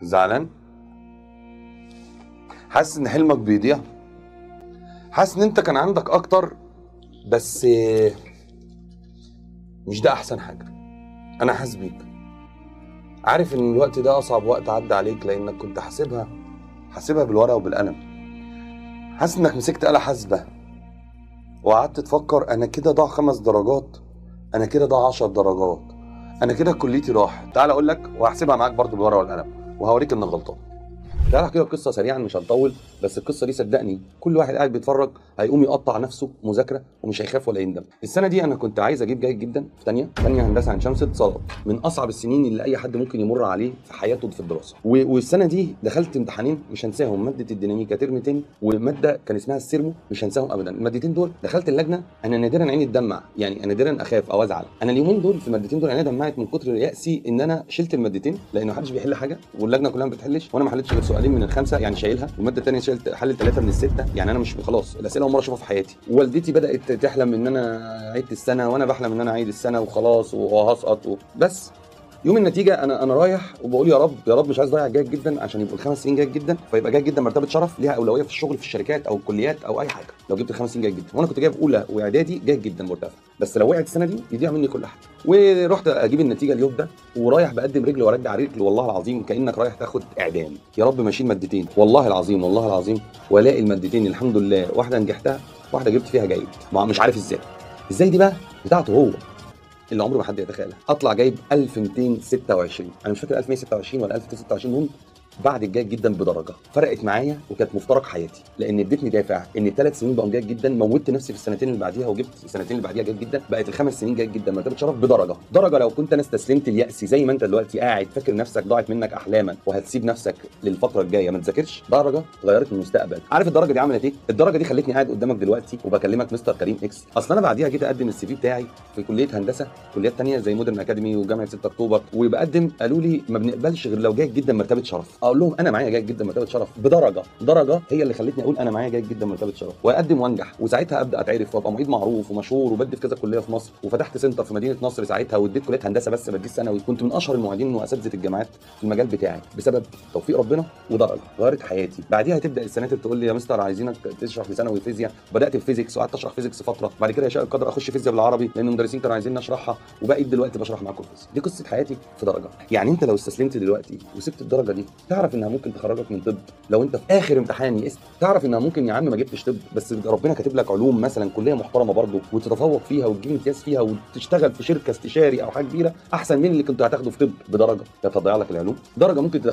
زعلان؟ حاسس ان حلمك بيضيع؟ حاسس ان انت كان عندك اكتر بس مش ده احسن حاجة؟ انا حاسس بيك، عارف ان الوقت ده اصعب وقت عدى عليك لانك كنت حاسبها بالورقة وبالقلم. حاسس انك مسكت آلة حاسبه وقعدت تفكر انا كده ضاع 5 درجات، انا كده ضاع 10 درجات، انا كده كليتي راحت. تعال اقول لك، وهحسبها معاك برضو بالورقة والقلم وهوريك انك غلطان. تعال احكي لك قصة سريعا، مش هنطول، بس القصة دي صدقني كل واحد قاعد بيتفرج هيقوم يقطع نفسه مذاكرة ومش هيخاف ولا يندم. السنة دي انا كنت عايز اجيب جيد جدا في ثانية هندسة عين شمس اتصالات، من اصعب السنين اللي اي حد ممكن يمر عليه في حياته في الدراسة. والسنة دي دخلت امتحانين مش هنساهم، مادة الديناميكا ترم تاني ومادة كان اسمها ال thermo، مش هنساهم ابدا. المادتين دول دخلت اللجنة انا نادرا عيني تدمع، يعني انا نادرا اخاف او ازعل. انا اليومين دول في المادتين دول عيني دمعت من كتر يأسي ان انا شلت المادتين، لان محدش بيحل حاجة واللجنة كلها ما بتحلش، وانا ما حلتش غير سؤالين من ال5 يعني شايلها، والمادة الثانية شلت حل 3 من ال6، يعني انا مش خلاص الاسئلة اول مرة اشوفها في حياتي. والدتي بدات تحلم ان انا عيدت السنة، وانا بحلم ان انا عيد السنة وخلاص وهسقط بس يوم النتيجة انا رايح وبقول يا رب يا رب مش عايز اضيع جيد جدا عشان يبقوا ال5 سنين جيد جدا، فيبقى جيد جدا مرتبه شرف ليها اولوية في الشغل في الشركات او الكليات او اي حاجة لو جبت ال5 سنين جيد جدا. وانا كنت جايب اولى واعدادي جيد جدا مرتفع، بس لو وقعت السنة دي يضيع مني كل حاجة. ورحت اجيب النتيجة اليوم ده ورايح بقدم رجل وارجع رجل، والله العظيم كانك رايح تاخد اعدام. يا رب ماشيين مادتين والله العظيم والله العظيم، والاقي المادتين الحمد لله، واحدة نجحتها واحدة جبت فيها جيد، مش عارف ازاي دي بقى بتاعته هو اللي عمره ما حد يتخيلها. اطلع جايب 1226، انا مش فاكر 1126 ولا 1226، المهم بعد الجيد جدا بدرجة فرقت معايا وكانت مفترق حياتي، لان ادتني دافع ان ال3 سنين بقوا جيد جدا. موتت نفسي في السنتين اللي بعديها وجبت السنتين اللي بعديها جيد جدا، بقت ال5 سنين جيد جدا مرتبه شرف بدرجة. درجه لو كنت انا استسلمت ليأسي زي ما انت دلوقتي قاعد فاكر نفسك ضاعت منك احلامك وهتسيب نفسك للفترة الجاية ما تذاكرش، درجه غيرت المستقبل. عارف الدرجة دي عملت ايه؟ الدرجة دي خلتني قاعد قدامك دلوقتي وبكلمك مستر كريم اكس. اصل انا بعديها جيت اقدم ال CV بتاعي في كليه هندسة، كليات ثانية زي مودرن اكاديمي وجامعة 6 اكتوبر، وبقدم قالوا لي ما بنقبلش غير لو جيد جدا مرتبه شرف. اقول لهم انا معايا جيد جدا مرتبه شرف بدرجة، درجه هي اللي خلتني اقول انا معايا جيد جدا مرتبه شرف واقدم وانجح، وساعتها ابدا اتعرف وابقى معيد معروف ومشهور وبدي في كذا كليه في مصر، وفتحت center في مدينة نصر ساعتها واديت كليه هندسة بس بدي ثانوي. كنت من اشهر المعيدين واساتذه الجامعات في المجال بتاعي بسبب توفيق ربنا ودرجة غيرت حياتي. بعديها تبدا السناتر تقول لي يا مستر عايزينك تشرح في ثانوي فيزياء، بدات في physics وقعدت اشرح physics فترة، بعد كده يشاء القدر اخش فيزياء بالعربي لان المدرسين كانوا عايزين اشرحها، وبقيت دلوقتي بشرح معاكم فيزياء. دي قصة حياتي في درجه. يعني انت لو استسلمت دلوقتي وسبت الدرجة دي تعرف انها ممكن تخرجك من طب لو انت في اخر امتحان يئست، تعرف انها ممكن يا عم ما جبتش طب بس ربنا كاتب لك علوم مثلا كليه محترمه برضه وتتفوق فيها وتجيب امتياز فيها وتشتغل في شركة استشاري او حاجة كبيرة احسن من اللي كنت هتاخده في طب بدرجة. ده تضيع لك العلوم، درجه ممكن تدخل